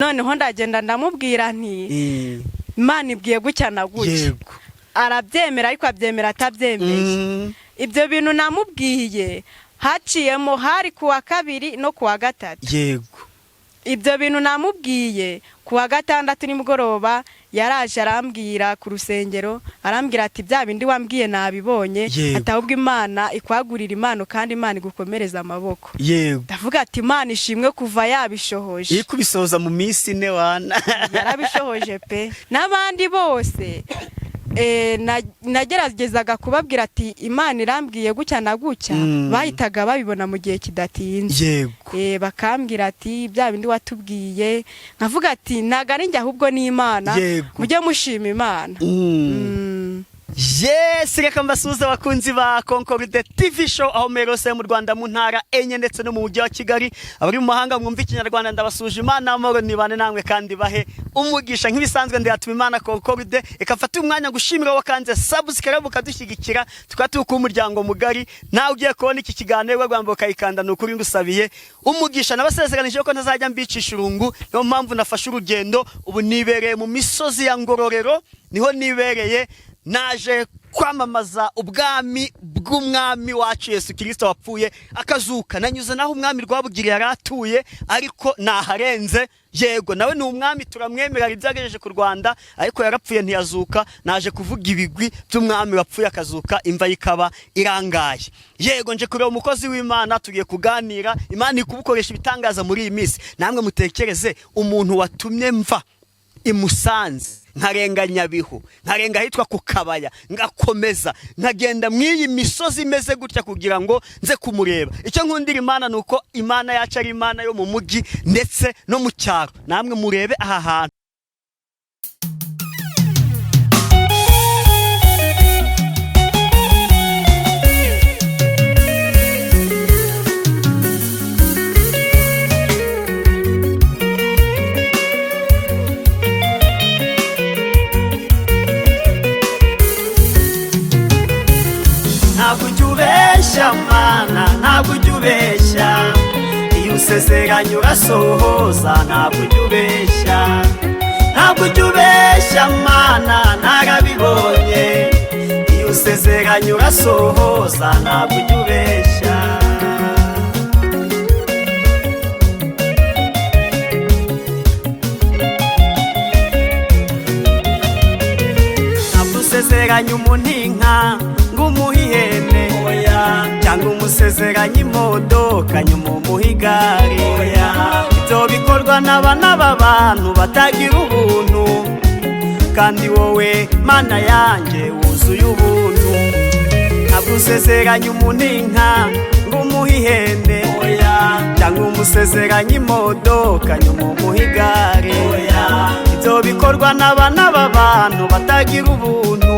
Noneho ndagenda ndamubwira nti Imana ibwiye gutya na gutya. Arabyemera, ariko abyemera atabyemeye. Ibyo bintu namubwiye haciyemo, hari ku wa kabiri no ku wa gatatu. Ibyo bintu namubwiye ku wa gatandatu nimugoroba, yaraje arambwira ku rusengero, arambwira ati: "Bya bindi wambwiye nabibonye." Ati: "Ahubwo Imana ikwagurira impano kandi Imana igukomereza amaboko." Ndavuga ati: "Imana ishimwe kuva yabishohoje." Iri kubisohoza mu minsi 4 wana. Yarabishohoje pe. N'abandi bose nageragezaga kubabwira ati: "Imana irambwiye gutya na gutya." Bahitaga babibona mu gihe kidatinze. Bakambwira ati: "Bya bindi watubwiye." Nkavuga ati: "Ntabwo ari njye, ahubwo ni Imana." Mujye mushima Imana. Yes, reka mbasuhuze abakunzi ba Concorde TV Show aho merose mu Rwanda, mu ntara enye ndetse no mu mujyi wa Kigali. Abari mu mahanga mwumva Ikinyarwanda, ndabasuje. Imana amahoro nibane namwe kandi bahe umugisha. Nk'ibisanzwe ndiyatuma Imana Concorde. Reka mfate umwanya gushimira wakanze subscribe ukadushyigikira, tukaba turi umuryango mugari. Nawe ugiye kubona iki kiganiro rwamba ukayikanda, ni ukuri ngusabiye umugisha. Nabasezeranije ko ntazajya mbicisha irungu, niyo mpamvu nafashe urugendo. Ubu nibereye mu misozi ya Ngororero, niho nibereye. Naje kwamamaza ubwami bw'umwami wacu Yesu Kirisito wapfuye akazuka. Nanyuze naho umwami Rwabugiri yari atuye, ariko naharenze. Yego, nawe ni umwami, turamwemera, hari ibyo yagejeje ku Rwanda, ariko yarapfuye ntiyazuka. Naje kuvuga ibigwi by'umwami wapfuye akazuka, imva ye ikaba irangaye. Yego, nje kureba umukozi w'Imana, tugiye kuganira. Imana iri kubukoresha ibitangaza muri iyi minsi. Namwe mutekereze umuntu watumye mva i Musanze, nkarenga Nyabihu, nkarenga ahitwa ku Kabaya, ngakomeza nkagenda mu iyi misozi imeze gutya kugira ngo nze kumureba. Icyo nkundira Imana ni uko Imana yacu ari Imana yo mu mujyi ndetse no mu cyaro. Namwe murebe aha hantu. Ntabwo ujya ubeshya Mana, ntabwo ujya ubeshya. Iyo usezeranye urasohoza, ntabwo ujya ubeshya. Ntabwo ujya ubeshya Mana, narabibonye. Iyo usezeranye urasohoza, ntabwo ujya ubeshya. Ntabwo usezeranye umuntu inka ngo umuhe ihene, oya, cyangwa umusezeranye imodoka nyuma umuhe igare, oya. Ibyo bikorwa n'abana b'abantu batagira ubuntu, kandi wowe Mana yanjye wuzuye ubuntu. Ntabwo usezeranye umuntu inka ngo umuhe ihene, oya, cyangwa umusezeranye imodoka nyuma umuhe igare, oya. Ibyo bikorwa n'abana b'abantu batagira ubuntu,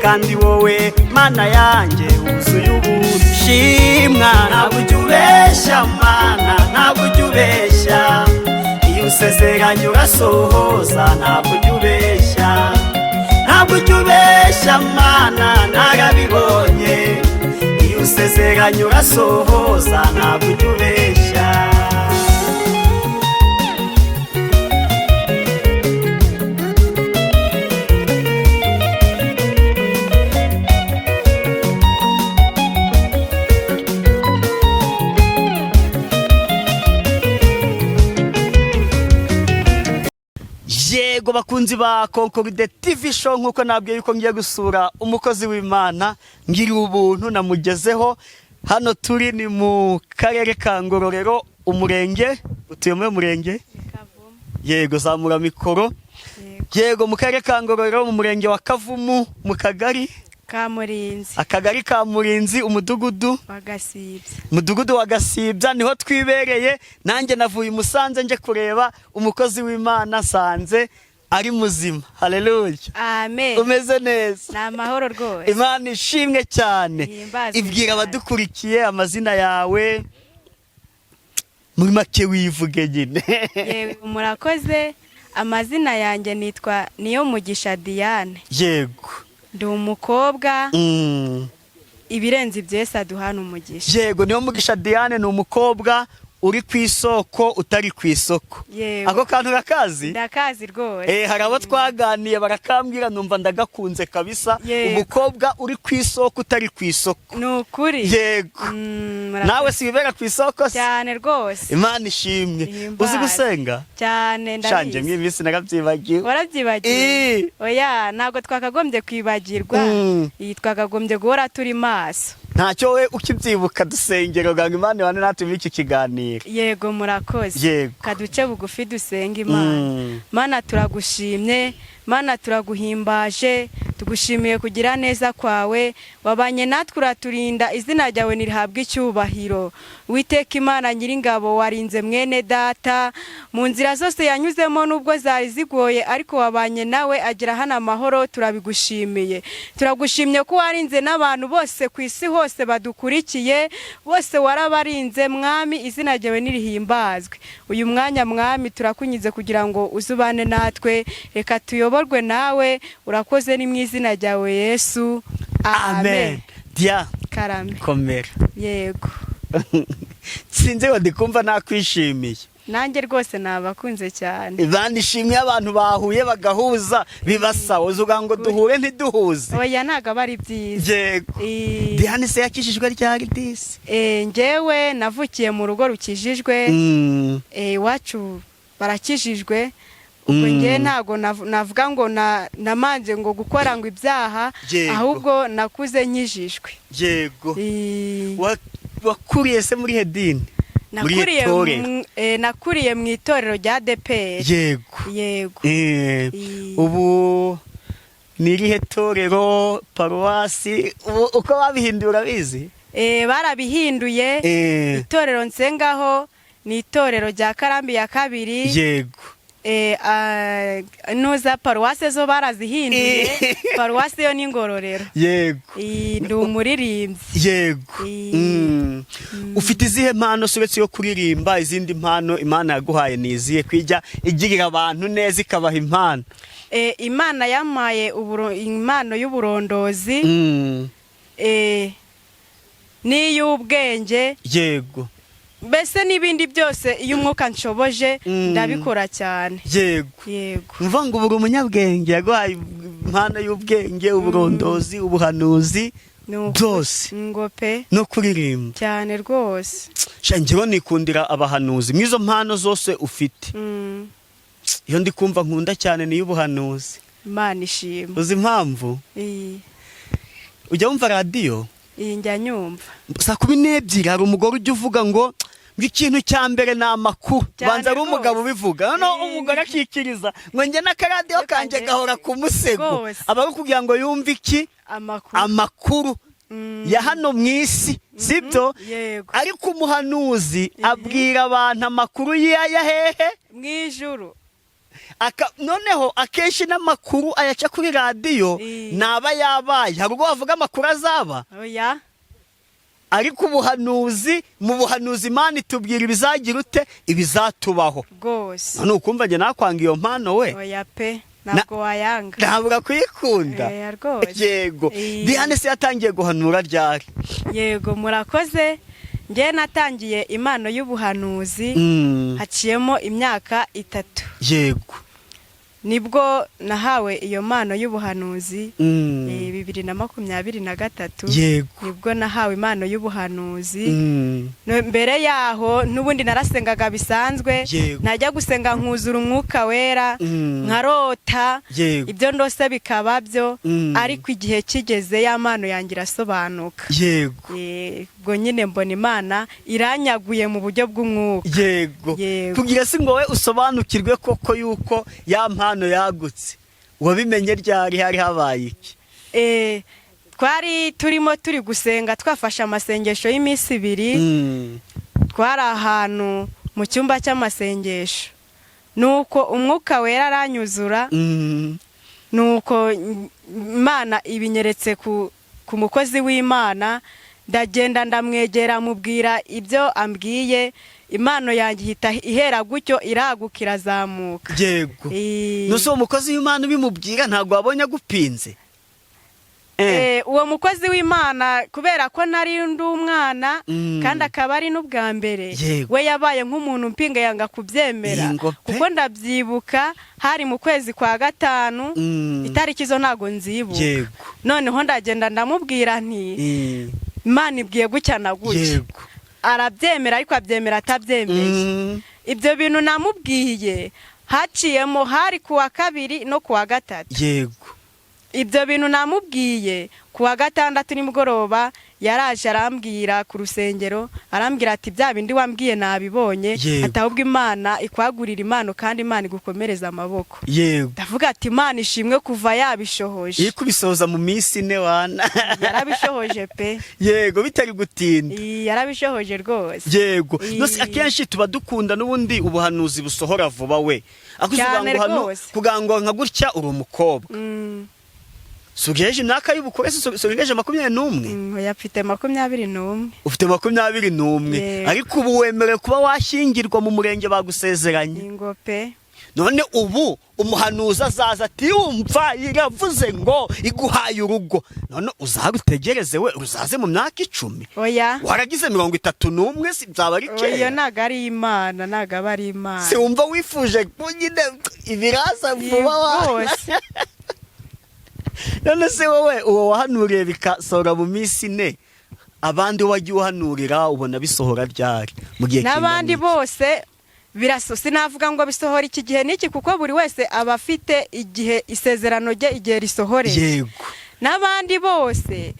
kandi wowe Mana yanjye wuzuye ubuntu. Shimwa, ntabwo ujya ubeshya Mana, ntabwo ujya ubeshya. Iyo usezeranye urasohoza, ntabwo ujya ubeshya. Ntabwo ujya ubeshya Mana, narabibonye. Iyo usezeranye urasohoza, ntabwo ujya ubeshya. Yego, bakunzi ba Concorde TV Show, nkuko nabwiye yuko ngiye gusura umukozi w'Imana, ngiriye ubuntu namugezeho. Hano turi ni mu karere ka Ngororero, umurenge utuye muri murenge. Yego, zamura mikoro. Yego, mu karere ka Ngororero, mu murenge wa Kavumu, mu kagari Kamurinzi. Akagari ka Murinzi, umudugudu wa Gasibya. Mudugudu wa Gasibya, niho twibereye. Nanjye navuye i Musanze nje kureba umukozi w'Imana, nsanze ari muzima. Haleluya! Amen. Umeze neza? Ni amahoro rwose. Imana ishimwe cyane. Ihimbazwe Ibwira cyane. abadukurikiye amazina yawe muri make, wivuge nyine. Yewe, murakoze. Amazina yanjye nitwa Niyo Mugisha Diane. Ndi umukobwa. Ibirenze ibyo, Yesu aduhana umugisha. Yego, Niyo Mugisha Diane ni umukobwa. Uri ku isoko utari ku isoko. Yego. Ako kantu urakazi? Ndakazi rwose. Hari abo twaganiye barakambwira, numva ndagakunze kabisa. Yego. Umukobwa uri ku isoko utari ku isoko. Ni ukuri. Yego. Murakoze. Nawe si wibera ku isoko se? Cyane rwose. Imana ishimwe. Ihimbaze. Uzi gusenga? Cyane. Shanje Ndabizi. mw'iyi minsi narabyibagiwe. Warabyibagiwe? Oya, ntabwo twakagombye kwibagirwa. Iyi twakagombye guhora turi maso. Ntacyo, we ukibyibuka dusengero ngo Imana ibane natwe muri iki kiganiro. Yego, murakoze. Yego. Kaduce bugufi dusenga Imana. Mana, turagushimye. Mana, turaguhimbaje, tugushimiye kugira neza kwawe. Wabanye natwe, uraturinda, izina ryawe nirihabwe icyubahiro. Witeka Imana Nyiringabo, warinze mwene data mu nzira zose yanyuzemo, nubwo zari zigoye, ariko wabanye nawe agera hano amahoro. Turabigushimiye. Turagushimye ko warinze n'abantu bose ku isi hose badukurikiye, bose warabarinze. Mwami, izina ryawe nirihimbazwe. Uyu mwanya, Mwami, turakunyize kugira ngo uzubane natwe. Reka tuyoborwe nawe. Urakoze, ni mu izina ryawe Yesu. Amen. Dia. Karame. Komera. Yego. Sinzi ngo ndikumva nakwishimiye. Nanjye rwose nabakunze cyane. Imana ishimwe, abantu bahuye bagahuza bibasa, uzuga ngo duhure ntiduhuze. Oya, ntabwo aba ari byiza. Yego. Diane se yakijijwe ryari disi? Njyewe navukiye mu rugo rukijijwe. Iwacu barakijijwe. Ubwo njyewe ntabwo navuga ngo namanje ngo gukora ngo ibyaha, ahubwo nakuze nkijijwe. Yego. Wakuriye se muri hedini? Muri Nakuriye itorero? Nakuriye mu itorero rya ADEPR. Yego. Yego. Ubu ni irihe torero, paruwasi? Ubu uko babihindura bizi? Barabihinduye. Itorero nsengaho ni itorero rya Karambi ya kabiri. Nuza paruwase zo barazihinduye. Paruwase yo ni Ngororero. Ndi umuririmbyi. Yego. Ufite izihe mpano se uretse iyo kuririmba? Izindi mpano Imana yaguhaye ni izihe, kwijya igirira abantu neza ikabaha impano? Imana yampaye impano y'uburondozi, n'iy'ubwenge, mbese n'ibindi byose iyo umwuka nshoboje, ndabikora cyane. Yego. Mvuga ngo ubu umunyabwenge yaguhaye impano y'ubwenge, uburondozi, ubuhanuzi, Ni ukuri. byose. Ngo pe. No kuririmba. Cyane rwose. Sha, njyewe nikundira abahanuzi. Mw'izo mpano zose ufite, iyo ndi kumva nkunda cyane ni iy'ubuhanuzi. Imana ishimwe. Uzi impamvu? Ujya wumva radiyo? Iyi, njya nyumva. Saa 12 hari umugore ujya uvuga ngo ikintu cya mbere ni amakuru. Cyane Banza ari umugabo rwose. ubivuga, noneho umugore akikiriza ngo njye n'akaradiyo kanjye Kanjye. gahora ku musego. Rwose. Aba ari kugira ngo yumve iki? Amakuru. Amakuru ya hano mu isi, sibyo? Yego. Ariko umuhanuzi abwira abantu amakuru y'aya hehe? Mu ijuru. Noneho akenshi n'amakuru ayaca kuri radiyo naba yabaye. Hari ubwo bavuga amakuru azaba, Oya. ariko ubuhanuzi, mu buhanuzi Imana itubwira ibizagira ute, ibizatubaho. Rwose. None ukumva njye nakwanga iyo mpano we? Oya pe, ntabwo wayanga. Ntabwo kuyikunda. Oya rwose. Yego. Diane se yatangiye guhanura ryari? Yego, murakoze. Njye natangiye impano y'ubuhanuzi haciyemo imyaka 3. Nibwo nahawe iyo mpano y'ubuhanuzi. 2023. Nibwo nahawe impano y'ubuhanuzi. Mbere yaho n'ubundi narasengaga bisanzwe. Najya gusenga nkuzura Umwuka Wera, nkarota, ibyo ndose bikaba byo. Ariko igihe kigeze ya mpano yanjye irasobanuka. Ubwo nyine mbona Imana iranyaguye mu buryo bw'umwuka. Yego. Kugira se ngo wowe usobanukirwe koko yuko ya mpano yagutse, wabimenye ryari? Hari habaye iki? Twari turimo turi gusenga, twafashe amasengesho y'iminsi 2. Twari ahantu mu cyumba cy'amasengesho, nuko Umwuka Wera aranyuzura. Nuko Imana ibinyeretse ku mukozi w'Imana, ndagenda ndamwegera, mubwira ibyo ambwiye, impano yanjye ihita ihera gutyo iraguka, irazamuka. Nuse uwo mukozi w'Imana ubimubwira ntabwo wabonye agupinze? Uwo mukozi w'Imana, kubera ko nari ndi umwana kandi akaba ari n'ubwa mbere, we yabaye nk'umuntu mpinga, yanga kubyemera. Ingo pe. Kuko ndabyibuka, hari mu kwezi kwa gatanu, itariki zo ntago nzibuka. Noneho ndagenda ndamubwira nti: "Imana ibwiye gutya na gutya." Arabyemera, ariko abyemera atabyemeye. Ibyo bintu namubwiye haciyemo, hari ku wa kabiri no ku wa gatatu. Ibyo bintu namubwiye ku wa gatandatu nimugoroba, yaraje arambwira ku rusengero, arambwira ati: "Bya bindi wambwiye nabibonye." Ati: "Ahubwo Imana ikwagurira impano kandi Imana igukomereza amaboko." Ndavuga ati: "Imana ishimwe kuva yabishohoje." Iri kubisohoza mu minsi 4 wana. Yarabishohoje pe. Yego, bitari gutinda. Yarabishohoje rwose. Nose akenshi tuba dukunda n'ubundi ubuhanuzi busohora vuba we. Ariko uzi Cyane kugira ngo hano rwose. kugira ngo nka gutya uri umukobwa. Si ugejeje imyaka y'ubukure, si ugejeje 21? Oya, mfite 21. Ufite 21. Yego. Ariko ubu wemerewe kuba washyingirwa mu murenge, bagusezeranye. Ingo pe. None ubu umuhanuzi azaza ati: "Wumva iravuze ngo iguhaye urugo", none uzarutegereze we, ruzaze mu myaka 10? Oya. Waragize 31, si byaba ari Oya, kera? ntabwo ari Imana, ntabwo aba ari Imana. Si wumva wifuje ko nyine ibiraza vuba wa? Rwose. None se wowe, uwo wahanuriye bikasohora mu minsi 4, abandi wagiye uhanurira ubona bisohora ryari, mu gihe N'abandi kingana iki? bose biraso, sinavuga ngo bisohora iki gihe n'iki, kuko buri wese aba afite igihe isezerano rye, igihe risohoreye. N'abandi bose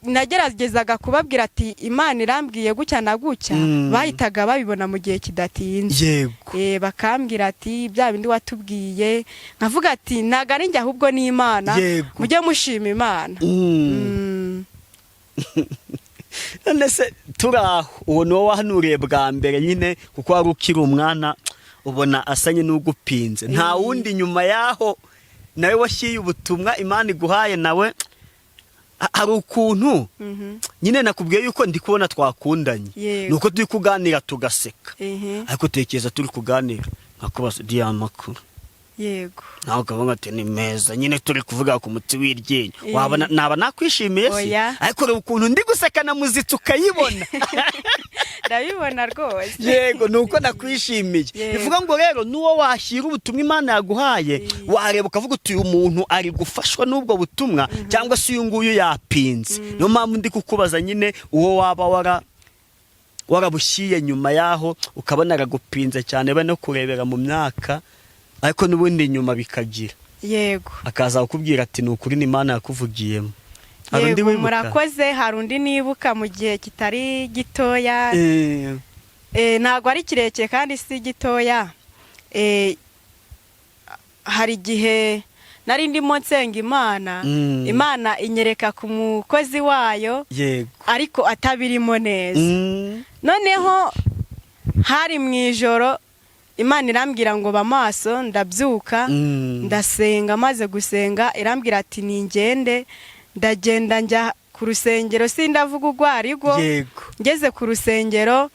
nageragezaga kubabwira ati: "Imana irambwiye gutya na gutya." Bahitaga babibona mu gihe kidatinze. Bakambwira ati: "Bya bindi watubwiye." Nkavuga ati: "Ntabwo ari njye, ahubwo ni Imana." Mujye mushima Imana. None se turi aho, uwo ni wowe wahanuriye bwa mbere nyine, kuko wari ukiri umwana, ubona asanye n'ugupinze, nta wundi nyuma yaho nawe washyiriye ubutumwa Imana iguhaye? Nawe hari ukuntu nyine nakubwiye yuko ndi kubona twakundanye, ni uko turi kuganira tugaseka, ariko tekereza turi kuganira nkakubaza diya makuru, nawe ukavuga ati: "Ni meza", nyine turi kuvuga ku muti w'iryinyo, wabona naba nakwishimiye se? Oya. Ariko reba ukuntu ndi guseka na muzitsi ukayibona. Ndabibona rwose. Yego, ni uko nakwishimiye. Bivuga ngo rero n'uwo washyira ubutumwa Imana yaguhaye, wareba ukavuga uti: "Uyu muntu ari gufashwa n'ubwo butumwa", cyangwa se "Uyu nguyu yapinze". Niyo mpamvu ndi kukubaza nyine uwo waba warabushiye nyuma yaho, ukabona aragupinze cyane, be no kurebera mu myaka, ariko n'ubundi nyuma bikagira akaza kukubwira ati: "Ni ukuri, ni Imana yakuvugiyemo". Hari undi Yego. wibuka? Murakoze. Hari undi nibuka mu gihe kitari gitoya. Ntabwo ari kirekire kandi si gitoya. Hari igihe nari ndimo nsenga Imana, Imana inyereka ku mukozi wayo, ariko atabirimo neza. Noneho hari mu ijoro, Imana irambwira ngo ba maso, ndabyuka, ndasenga. Maze gusenga irambwira ati: "Ningende." Ndagenda njya ku rusengero, sindavuga urwo arirwo. Ngeze ku rusengero,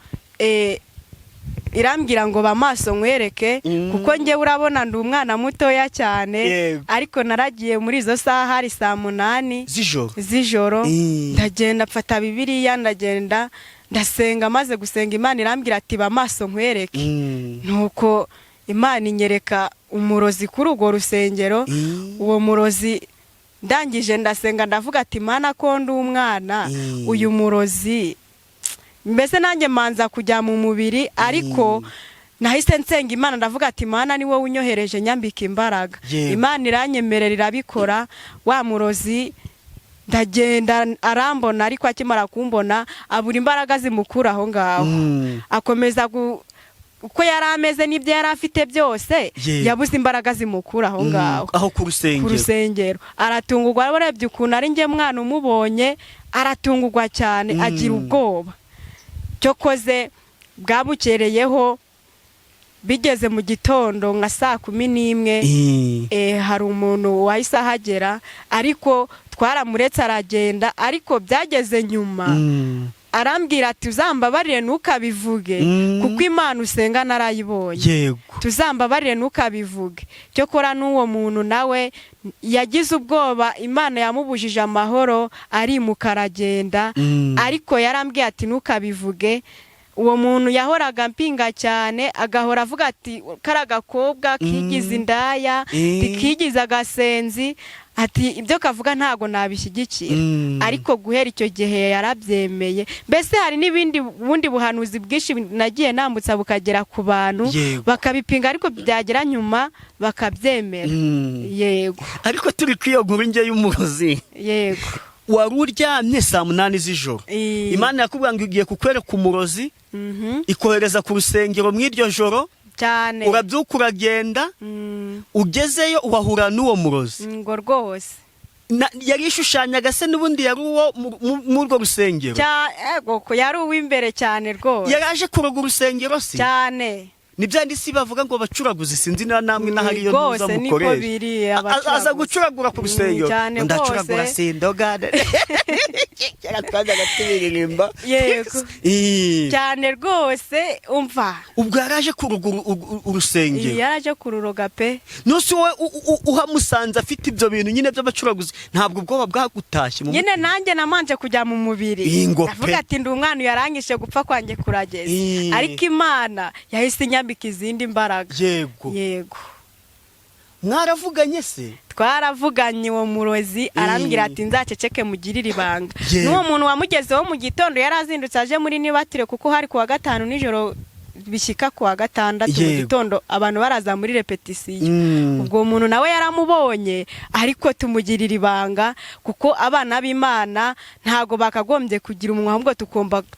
irambwira ngo ba maso nkwereke, kuko njyewe urabona ndi umwana mutoya cyane. Ariko naragiye muri izo saha, hari saa 8 z'ijoro. Z'ijoro. Ndagenda mfata Bibiliya, ndagenda ndasenga. Maze gusenga Imana irambwira ati: "Ba maso nkwereke." Nuko Imana inyereka umurozi kuri urwo rusengero. Uwo murozi, ndangije ndasenga, ndavuga ati: "Mana, ko ndi umwana, uyu murozi", mbese nanjye manza kujya mu mubiri, ariko nahise nsenga Imana, ndavuga ati: "Mana, ni wowe unyohereje, nyambika imbaraga." Imana iranyemerera, irabikora. Wa murozi ndagenda arambona, ariko akimara kumbona abura imbaraga zimukura aho ngaho. Akomeza uko yari ameze n'ibyo yari afite byose, yabuze imbaraga zimukura aho ngaho. Aho ku Ku rusengero. rusengero. Aratungurwa, urebye ukuntu ari njye mwana umubonye, aratungurwa cyane, agira ubwoba. Cyokoze bwabukereyeho, bigeze mu gitondo nka saa 11, hari umuntu wahise ahagera, ariko twaramuretse aragenda. Ariko byageze nyuma Arambwira ati: "Uzambabarire ntukabivuge, kuko Imana usenga narayibonye." "Tuzambabarire ntukabivuge." Cyokora n'uwo muntu nawe yagize ubwoba, Imana yamubujije amahoro, arimuka aragenda. Ariko yarambwiye ati: "Ntukabivuge." Uwo muntu yahoraga mpinga cyane, agahora avuga ati: "Kari gakobwa kigize indaya, kigize agasenzi," ati: "Ibyo kavuga ntago nabishyigikira." Ariko guhera icyo gihe yarabyemeye. Mbese hari n'ibindi, bundi buhanuzi bwinshi nagiye nambutsa bukagera ku bantu, bakabipinga, ariko byagera nyuma bakabyemera. Yego. Ariko turi kuri iyo nkuru nge y'umurozi, wari uryamye saa 8 z'ijoro, Imana yakubwira ngo igiye kukwereka umurozi, ikohereza ku rusengero mu iryo joro. Cyane. Urabyuka uragenda, ugezeyo uhahura n'uwo murozi. Ngo rwose. Yari ishushanyaga se n'ubundi yari uwo muri urwo rusengero? Ego ko yari uw'imbere cyane rwose. Yari aje kuroga urusengero se? Cyane. Ni bya si bavuga ngo bacuraguze, sinzi niba namwe n'ahari iyo Rwose ntuza niko mukoresha. biri, Aza abacuraguzi. gucuragura ku rusengero. Cyane Ngo ndacuragura rwose. sindoga, kera twajyaga tubiririmba. Yego. Cyane rwose, umva. Ubwo yari aje kuroga urusengero. Yari aje kururoga pe. Nose wowe uhamusanze afite ibyo bintu nyine by'abacuraguzi, ntabwo ubwoba bwagutashye mu Nyine nanjye namanje kujya mu mubiri. Ingo pe. Ndavuga ati: "Ndi umwana yarangije, gupfa kwanjye kurageze." Ariko Imana yahise inyambika izindi mbaraga. Yego. Mwaravuganye se? Twaravuganye, uwo murozi arambwira ati: "Nzaceceke mugirire ibanga." N'uwo muntu wamugezeho mu gitondo yari azindutse aje muri nibatire, kuko hari kuwa gatanu nijoro bishyika kuwa gatandatu mu gitondo, abantu baraza muri repetisiyo. Ubwo uwo muntu nawe yaramubonye, ariko tumugirira ibanga, kuko abana b'Imana ntago bakagombye kugira umunwa, ahubwo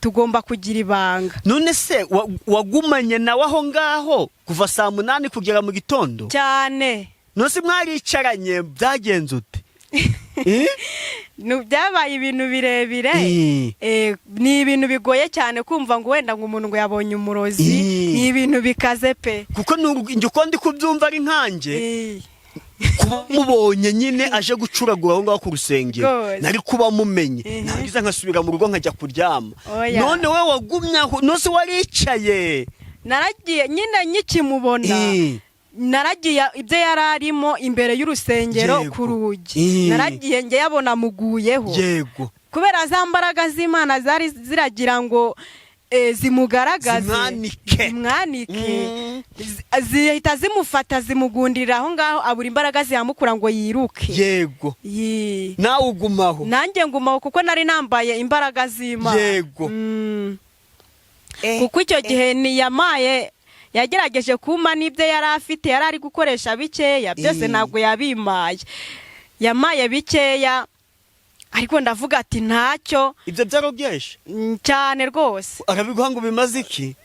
tugomba kugira ibanga. None se wagumanye nawe aho ngaho kuva saa 8 kugera mu gitondo? Cyane. None se mwaricaranye, byagenze ute? Eh? Byabaye ibintu birebire. Ni ibintu bigoye cyane kumva ngo wenda ngo umuntu ngo yabonye umurozi. Ni ibintu bikaze pe. Kuko njye uko ndi kubyumva, ari nkanjye kuba mubonye nyine aje gucuragura aho ngaho ku rusengero, nari kuba mumenye, narangiza nkasubira mu rugo nkajya kuryama. Oya. None we wagumye aho, none waricaye? Naragiye nyine nkikimubona. Naragiye ibyo yari arimo imbere y'urusengero ku rugi. Naragiye njye yabona muguyeho, kubera za mbaraga z'Imana zari ziragira ngo zimugaragaze. Zimwanike. Zimwanike. Zihita zimufata, zimugundira aho ngaho, abura imbaraga zihamukura ngo yiruke. Nawe ugumaho? Nanjye ngumaho, kuko nari nambaye imbaraga z'Imana. Kuko icyo gihe ntiyamaye, yagerageje kumpa n'ibyo yari afite, yari ari gukoresha bikeya byose. Ntabwo yabimaye, yamaye bikeya, ariko ndavuga ati: "Ntacyo." Ibyo byarobyeje? Cyane rwose. Arabiguha ngo bimaze iki?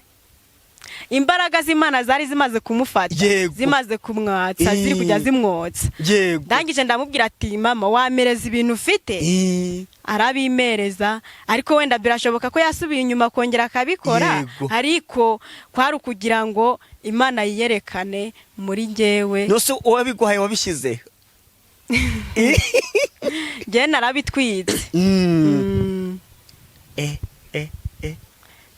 Imbaraga z'Imana zari zimaze kumufata, zimaze kumwatsa, ziri kujya zimwotsa. Ndangije ndamubwira ati: "Mama, wamereza ibintu ufite?" Arabimereza, ariko wenda birashoboka ko yasubiye inyuma akongera akabikora. Ariko kwari ukugira ngo Imana yiyerekane muri njyewe. Nose uwabiguhaye wabishyize? Njyewe narabitwitse. Eh, eh, eh.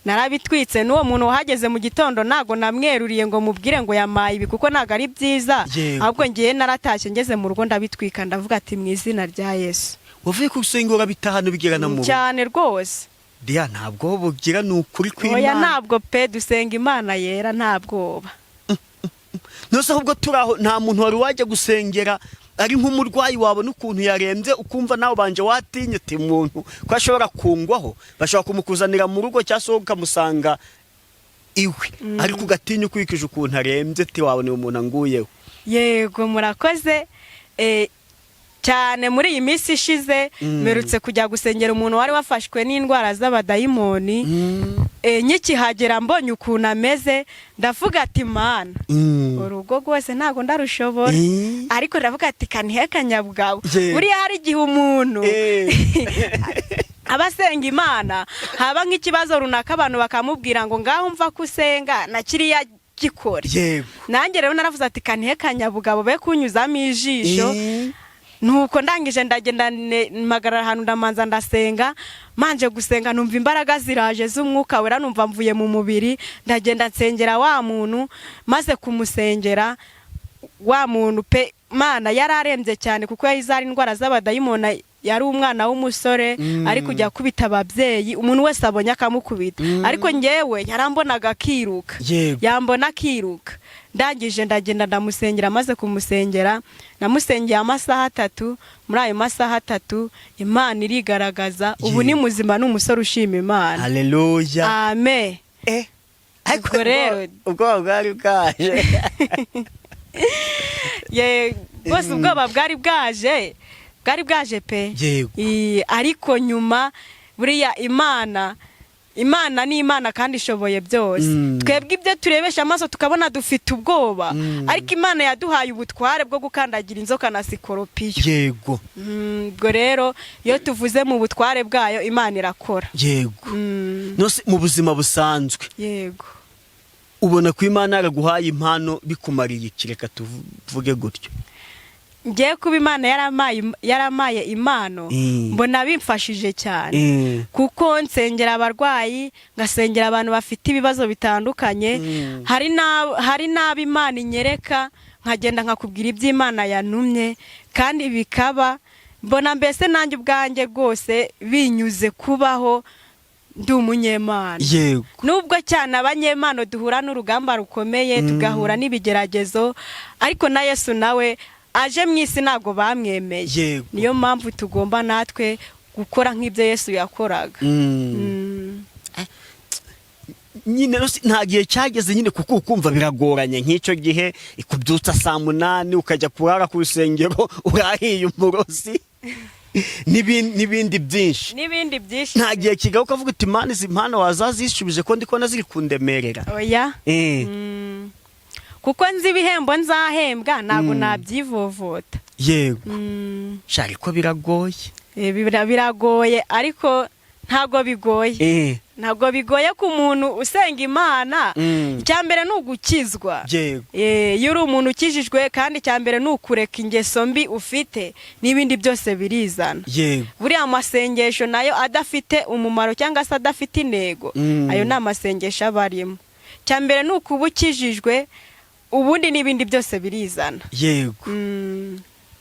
Narabitwitse. N'uwo muntu wahageze mu gitondo ntago namweruriye ngo mubwire ngo yamaye ibi, kuko ntabwo ari byiza. Ahubwo ngiye naratashye, ngeze mu rugo ndabitwika, ndavuga ati: "Mu izina rya Yesu." Wavuye ku rusengero urabitahana, ubigera mu rugo? Cyane rwose. Diya, ntabwo bugira, ni ukuri Oya. kw'Imana. Ntabwo pe, dusenga Imana yera, nta bwoba. Nose ahubwo turi aho, nta muntu wari wajya gusengera ari nk'umurwayi, wabona ukuntu yarembye ukumva nawe ubanje watinye uti: "Muntu ko ashobora kungwaho"? Bashobora kumukuzanira mu rugo cyangwa se wowe ukamusanga iwe, ariko ugatinya ukurikije ukuntu arembye, uti: "Wabona uyu muntu anguyeho." Yego, murakoze. Cyane muri iyi minsi ishize mperutse kujya gusengera umuntu wari wafashwe n'indwara z'abadayimoni. Nkikihagera mbonye ukuntu ameze, ndavuga ati: "Mana, urugo rwose ntabwo ndarushobora." Ariko ndavuga ati: "Kanihe kanyabugabo." Buriya hari igihe umuntu aba asenga Imana, haba nk'ikibazo runaka, abantu bakamubwira ngo: "Ngaho mva ko usenga na kiriya gikore." Nanjye rero naravuze ati: "Kanihe kanyabugabo, be kunyuzamo ijisho." Nuko ndangije ndagenda mpagarara ahantu, ndamanza ndasenga. Manje gusenga numva imbaraga ziraje z'Umwuka Wera, numva mvuye mu mubiri. Ndagenda nsengera wa muntu. Maze kumusengera wa muntu pe, Mana, yari arembye cyane kuko yahize ari indwara z'abadayimoni. Yari umwana w'umusore ari kujya akubita ababyeyi, umuntu wese abonye akamukubita. Ariko ngewe yarambonaga akiruka. Yambona akiruka. Ndangije ndagenda ndamusengera. Maze kumusengera, namusengeye amasaha 3. Muri ayo masaha 3 Imana irigaragaza. Ubu ni muzima, ni umusore ushima Imana. Haleluya! Amen. Ariko Ubwo rero- ubwoba bwari bwaje? Ye, rwose ubwoba bwari bwaje, bwari bwaje pe. Ariko nyuma buriya Imana ni Imana kandi ishoboye byose. Twebwe ibyo turebesha amaso tukabona dufite ubwoba, ariko Imana yaduhaye ubutware bwo gukandagira inzoka na sikoropiyo. Ubwo rero iyo tuvuze mu butware bwayo, Imana irakora. Nose mu buzima busanzwe, ubona ko Imana yaraguhaye impano bikumariye iki? Reka tuvuge gutyo. Ngiye kuba Imana yaramaye impano, mbona bimfashije cyane, kuko nsengera abarwayi, ngasengera abantu bafite ibibazo bitandukanye. Hari n'abo Imana inyereka, nkagenda nkakubwira iby'Imana yantumye kandi bikaba. Mbona mbese nanjye ubwanjye rwose binyuze kubaho ndi umunyemana. Nubwo cyane abanyempano duhura n'urugamba rukomeye, tugahura n'ibigeragezo, ariko na Yesu nawe aje mu isi ntabwo bamwemeye. Niyo mpamvu tugomba natwe gukora nk'ibyo Yesu yakoraga. Nyine nta gihe cyageze nyine, kuko ukumva biragoranye nk'icyo gihe ikubyutsa saa 8 ukajya kurara ku rusengero urahiye umurozi n'ibindi byinshi? N'ibindi byinshi. Nta gihe kigaruka ukavuga uti: "Imana, izi mpano wazazishubije ko ndi kubona ziri kundemerera"? Oya. Kuko nzi ibihembo nzahembwa, ntabwo nabyivovota. Sha, ariko biragoye. Biragoye ariko ntabwo bigoye. Ntabwo bigoye ku muntu usenga Imana. Icya mbere ni ugukizwa. Iyo uri umuntu ukijijwe, kandi icya mbere ni ukureka ingeso mbi ufite, n'ibindi byose birizana. Buriya amasengesho nayo adafite umumaro cyangwa se adafite intego, ayo ni amasengesho aba arimo. Icya mbere ni ukuba ukijijwe, ubundi n'ibindi byose birizana.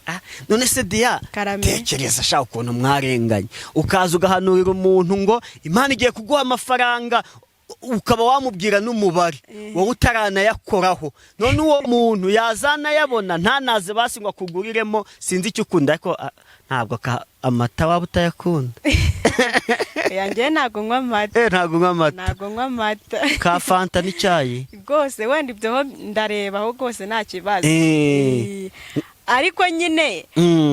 Ah, none se Diya, Karame. tekereza shaka ukuntu mwarenganye, ukaza ugahanurira umuntu ngo Imana igiye kuguha amafaranga, ukaba wamubwira n'umubare, wowe utaranayakoraho. None uwo muntu yazanayabona ntanaze basi ngo akuguriremo, sinzi icyo ukunda, ariko ntabwo amata waba utayakunda? Oya, njyewe ntabwo nywa amata. Ntabwo unywa amata? Ntabwo nywa amata. Ka Fanta n'icyayi? Rwose wenda ibyo ho ndarebaho rwose, nta kibazo. Ariko nyine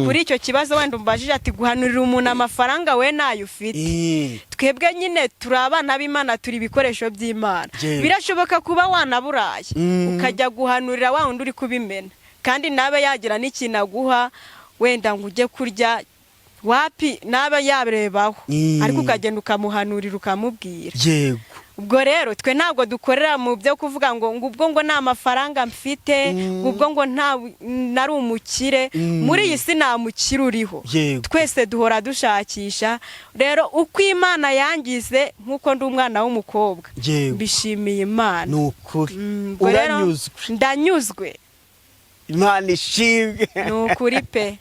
kuri icyo kibazo wenda umbajije ati guhanurira umuntu amafaranga we nayo ufite, twebwe nyine turi abana b'Imana, turi ibikoresho by'Imana. Birashoboka kuba wanaburaye, ukajya guhanurira wa wundi uri kubimena, kandi nabe yagira n'ikintu aguha wenda ngo ujye kurya, wapi, nabe yabirebaho, ariko ukagenda ukamuhanurira, ukamubwira. Ubwo rero twe ntabwo dukorera mu byo kuvuga ngo ubwo ngo nta mafaranga mfite, ngo ubwo ngo nta nari umukire. Muri iyi si nta mukire uriho. Twese duhora dushakisha. Rero uko Imana yangize, nk'uko ndi umwana w'umukobwa, mbishimiye Imana. Ni ukuri. Ubwo rero Uranyuzwe? Ndanyuzwe. Imana ishimwe. Ni ukuri pe.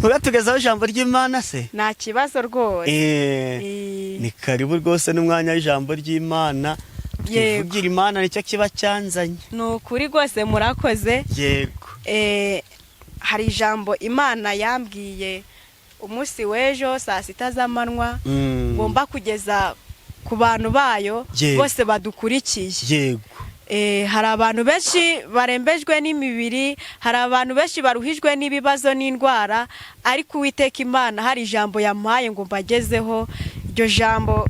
Uratugezaho ijambo ry'Imana se? Nta kibazo rwose. Ni karibu rwose, n'umwanya w'ijambo ry'Imana. Twivugira Imana, nicyo kiba cyanzanye. Ni ukuri rwose, murakoze. Hari ijambo Imana yambwiye umunsi w'ejo saa 6 z'amanywa ngomba kugeza ku bantu bayo bose badukurikiye. Hari abantu benshi barembejwe n'imibiri, hari abantu benshi baruhijwe n'ibibazo n'indwara, ariko Uwiteka Imana hari ijambo yampaye ngo mbagezeho. Iryo jambo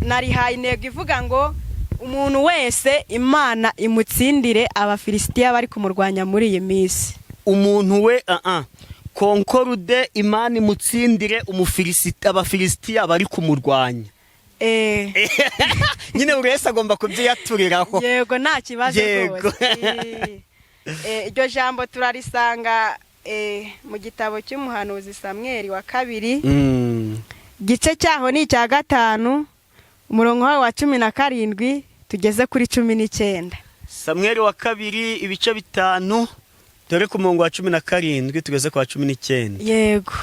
narihaye intego ivuga ngo umuntu wese Imana imutsindire Abafilisitiya bari kumurwanya muri iyi minsi. Umuntu we Concorde, Imana imutsindire Abafilisitiya bari kumurwanya. Nyine buri wese agomba kubyiyaturiraho. Yego, nta kibazo rwose. Iryo jambo turarisanga Mu gitabo cy'umuhanuzi Samweli wa kabiri, igice cyaho ni icya 5, umurongo wawo wa 17 tugeze kuri 19. Samweli wa kabiri, ibice 5, dore ku murongo wa 17 tugeze ku wa 19. Yego.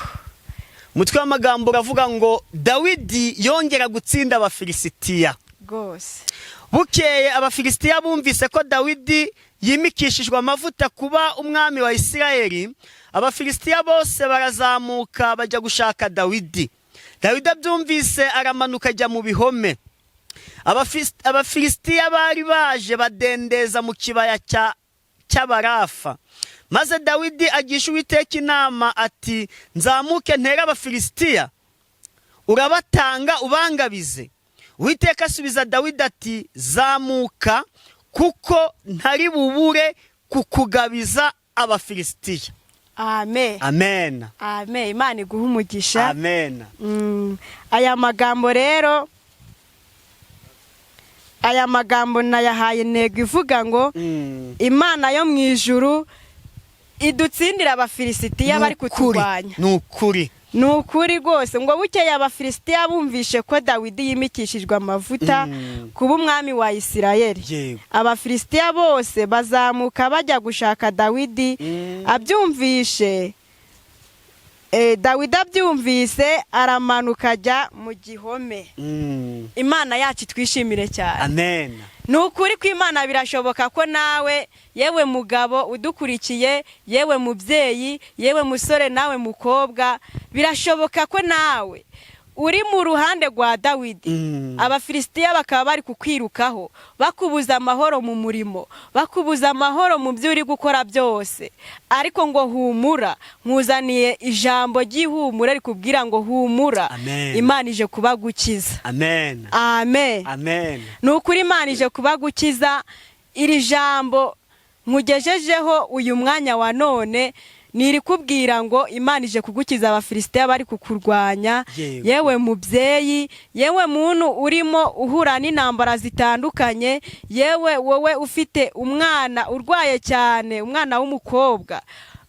Umutwe w'amagambo uravuga ngo: "Dawidi yongera gutsinda Abafilisitiya." Rwose. Bukeye Abafilisitiya bumvise ko Dawidi yimikishijwe amavuta kuba umwami wa Isirayeli, Abafilisitiya bose barazamuka bajya gushaka Dawidi. Dawidi abyumvise aramanuka ajya mu bihome. Abafilisitiya bari baje badendeza mu kibaya cy'Abarafa. Maze Dawidi agisha Uwiteka inama ati: "Nzamuke ntere Abafilisitiya? Urabatanga ubangabize?" Uwiteka asubiza Dawidi ati: "Zamuka, kuko ntari bubure kukugabiza Abafilisitiya." Amen. Amen. Amen, Imana iguha umugisha. Amen. Aya magambo rero, aya magambo nayahaye intego ivuga ngo Imana yo mu ijuru idutsindira Abafilisitiya bari kuturwanya. Ni ukuri. Ni ukuri rwose. Ngo bukeye Abafilisitiya bumvishe ko Dawidi yimikishijwe amavuta kuba umwami wa Isirayeli, Abafilisitiya bose bazamuka bajya gushaka Dawidi. Abyumvishe, Dawidi abyumvise aramanuka ajya mu gihome. Imana yacu twishimire cyane. Amen. Ni ukuri kw'Imana, birashoboka ko nawe, yewe mugabo udukurikiye, yewe mubyeyi, yewe musore, nawe mukobwa, birashoboka ko nawe uri mu ruhande rwa Dawidi, Abafilisitiya bakaba bari kukwirukaho, bakubuza amahoro mu murimo, bakubuza amahoro mu byo uri gukora byose. Ariko ngo humura, nkuzaniye ijambo ry'ihumure rikubwira ngo humura. Amen. Imana ije kubagukiza. Amen. Amen. Amen. Ni ukuri, Imana ije kubagukiza. Iri jambo nkugejejeho uyu mwanya wa none nirikubwira ngo Imana ije kugukiza Abafilisitiya bari kukurwanya. Yewe mubyeyi, yewe muntu urimo uhura n'intambara zitandukanye, yewe wowe ufite umwana urwaye cyane, umwana w'umukobwa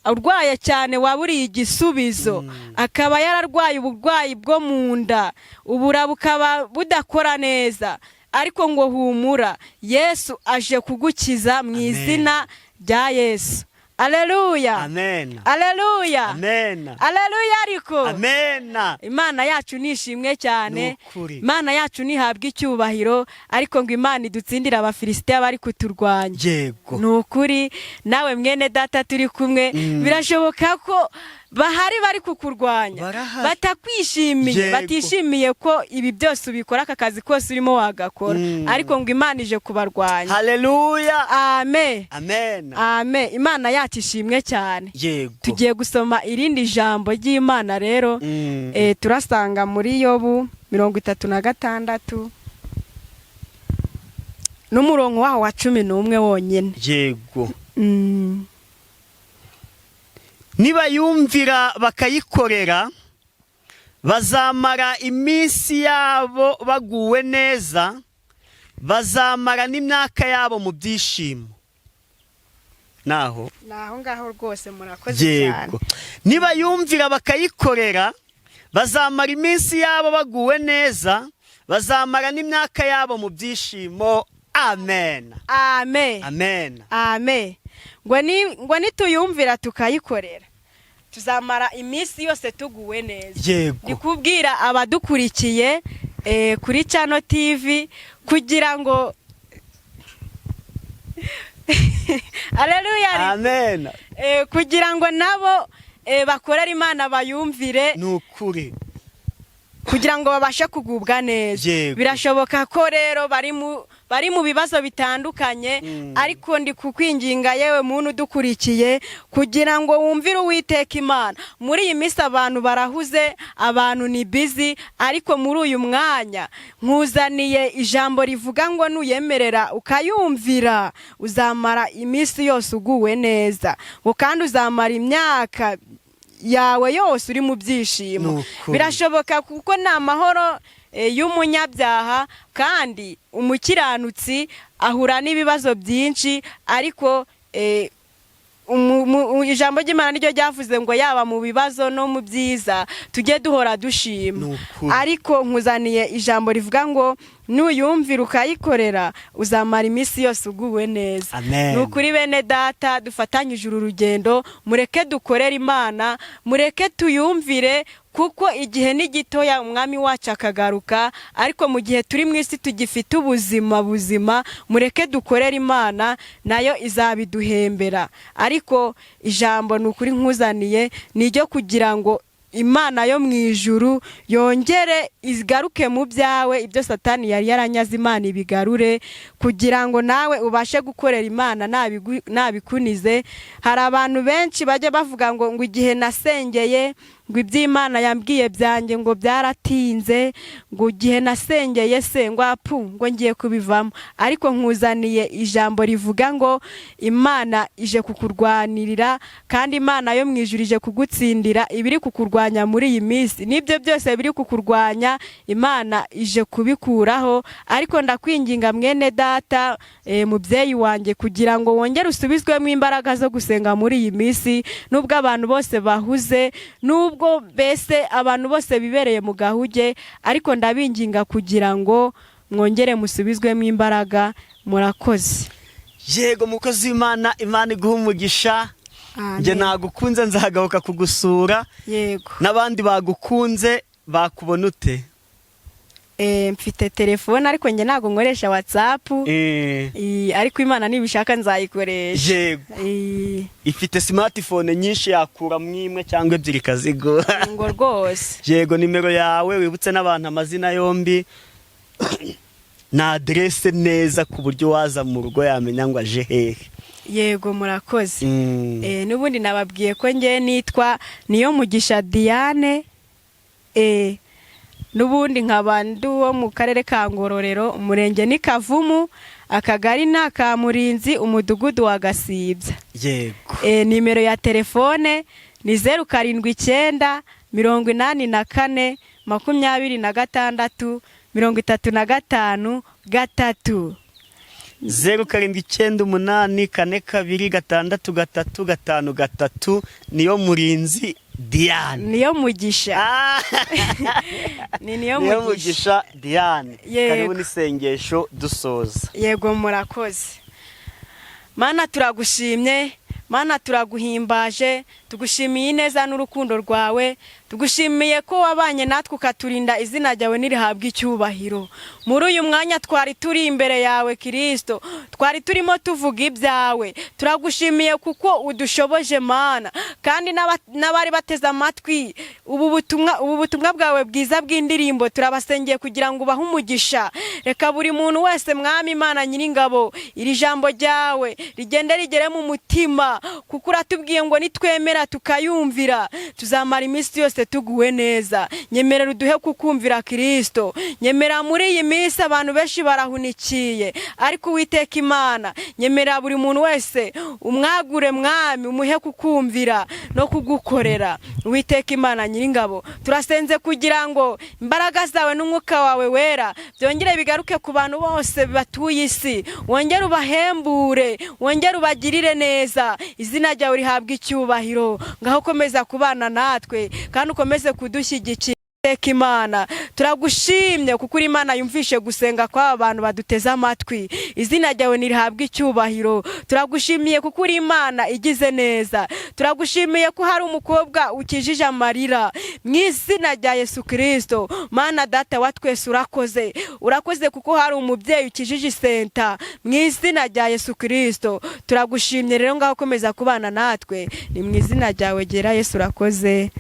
urwaye cyane waburiye igisubizo, akaba yararwaye uburwayi bwo mu nda, ubura bukaba budakora neza, ariko ngo humura, Yesu aje kugukiza mu Amen. izina rya Yesu. Aleluya! Amen. Aleluya! Amen. Aleluya! Ariko Amen. Imana yacu nishimwe cyane. Ni ukuri. Imana yacu ntihabwe icyubahiro. Ariko ngo Imana idutsindire Abafilisitiya bari kuturwanya. Ni ukuri, nawe mwene data turi kumwe, birashoboka ko bahari bari kukurwanya, Barahari. batakwishimiye, batishimiye ko ibi byose ubikora, aka kazi kose urimo wagakora, ariko ngo Imana ije kubarwanya. Haleluya. Amen. Amen. Amen, Imana yacu ishimwe cyane. Tugiye gusoma irindi jambo ry'Imana rero. Turasanga muri Yobu 36 n'umurongo waho wa 11 wonyine. Nibayumvira bakayikorera, bazamara iminsi yabo baguwe neza, bazamara n'imyaka yabo mu byishimo. Naho? Ni aho ngaho rwose, murakoze cyane. Yego. Nibayumvira bakayikorera, bazamara iminsi yabo baguwe neza, bazamara n'imyaka yabo mu byishimo. Amen. Amen. Amen. Amen. Ngo nituyumvira tukayikorera, tuzamara iminsi yose tuguwe neza. Ndi kubwira abadukurikiye kuri Channel TV kugira ngo, aleluya! Amen. Kugira ngo nabo bakorere Imana, bayumvire, Ni ukuri. kugira ngo babashe kugubwa neza. Birashoboka ko rero bari mu bibazo bitandukanye, ariko ndi kukwinginga, yewe muntu udukurikiye, kugira ngo wumvire Uwiteka Imana. Muri iyi minsi abantu barahuze, abantu ni busy, ariko muri uyu mwanya nkuzaniye ijambo rivuga ngo nuyemerera ukayumvira, uzamara iminsi yose uguwe neza, ngo kandi uzamara imyaka yawe yose uri mu byishimo. Ni ukuri. Birashoboka, kuko ni amahoro y'umunyabyaha, kandi umukiranutsi ahura n'ibibazo byinshi, ariko Ijambo ry'Imana niryo ryavuze ngo yaba mu bibazo no mu byiza tujye duhora dushima. Ni ukuri. Ariko nkuzaniye ijambo rivuga ngo nuyumvira ukayikorera uzamara iminsi yose uguwe neza. Amen. Ni ukuri, bene data dufatanyije uru rugendo, mureke dukorere Imana, mureke tuyumvire, kuko igihe ni gitoya umwami wacu akagaruka. Ariko mu gihe turi mu isi tugifite ubuzima buzima, mureke dukorere Imana, nayo izabiduhembera. Ariko ijambo ni ukuri nkuzaniye ni iryo kugira ngo Imana yo mu ijuru yongere igaruke mu byawe, ibyo Satani yari yaranyaze Imana ibigarure, kugira ngo nawe ubashe gukorera Imana nabikunize. Hari abantu benshi bajya bavuga ngo igihe nasengeye, ngo iby'Imana yambwiye byanjye ngo byaratinze, ngo igihe nasengeye se ngo apu, ngo ngiye kubivamo. Ariko nkuzaniye ijambo rivuga ngo Imana ije kukurwanirira, kandi Imana yo mu ijuru ije kugutsindira ibiri kukurwanya muri iyi minsi. N'ibyo byose biri kukurwanya Imana ije kubikuraho. Ariko ndakwinginga mwene data, mubyeyi wanjye, kugira ngo wongere usubizwemo imbaraga zo gusenga muri iyi minsi. Nubwo abantu bose bahuze, nubwo mbese abantu bose bibereye mu gahuge, ariko ndabinginga kugira ngo mwongere musubizwemo imbaraga. Murakoze. Yego, mukozi w'Imana, Imana iguha umugisha. Njye nagukunze, nzagaruka kugusura. Yego. N'abandi bagukunze bakubona ute? Mfite telefone, ariko njye ntabwo nkoresha WhatsApp. Ariko Imana nibishaka nzayikoresha. Yego. Ifite smartphone nyinshi, yakuramo imwe cyangwa ebyiri ikazigura. Ngo rwose. Yego, nimero yawe, wibutse n'abantu amazina yombi na aderese neza, ku buryo waza mu rugo yamenya ngo aje hehe. Yego, murakoze. N'ubundi nababwiye ko nge nitwa Niyo Mugisha Diane, n'ubundi nkaba ndi uwo mu karere ka Ngororero, umurenge ni Kavumu, akagari ni aka Murinzi, umudugudu wa Gasibya. Nimero ya telefone ni 0798 226 353. 0798426353, Niyo Murinzi Diane. Niyo Mugisha. Ah! Ni Niyo Niyo Mugisha. Mugisha Diane. Yego. Karibu n'isengesho dusoza. Yego, murakoze. Mana, turagushimye. Mana, turaguhimbaje, tugushimiye ineza n'urukundo rwawe, tugushimiye ko wabanye natwe ukaturinda. Izina ryawe nirihabwe icyubahiro. Muri uyu mwanya twari turi imbere yawe Kirisito, twari turimo tuvuga ibyawe. Turagushimiye kuko udushoboje, Mana, kandi n'abari bateze amatwi ubu butumwa bwawe bwiza bw'indirimbo, turabasengeye kugira ngo ubahe umugisha. Reka buri muntu wese, Mwami Imana Nyiringabo, iri jambo ryawe rigende rigere mu mutima, kuko uratubwiye ngo nitwemera tukayumvira tuzamara iminsi yose tuguwe neza. Nyemerera uduhe kukumvira, Kirisito. Nyemera muri iyi minsi abantu benshi barahunikiye, ariko Uwiteka Imana, nyemerera buri muntu wese umwagure, Mwami, umuhe kukumvira no kugukorera. Uwiteka Imana Nyiringabo, turasenze kugira ngo imbaraga zawe n'umwuka wawe wera byongere bigaruke ku bantu bose batuye isi, wongere ubahembure, wongere ubagirire neza. Izina ryawe rihabwe icyubahiro. Ngaho ukomeza kubana natwe kandi ukomeze kudushyigikira. Uwiteka Imana, turagushimye kuko uri Imana yumvishe gusenga kw'aba bantu baduteze amatwi. Izina ryawe ntirihabwe icyubahiro. Turagushimiye kuko uri Imana igize neza. Turagushimiye ko hari umukobwa ukijije amarira mu izina rya Yesu Kirisito. Mana Data wa twese, urakoze, urakoze kuko hari umubyeyi ukijije isenta mu izina rya Yesu Kirisito. Turagushimye rero, ngaho ukomeza kubana natwe. Ni mu izina ryawe gera Yesu, urakoze,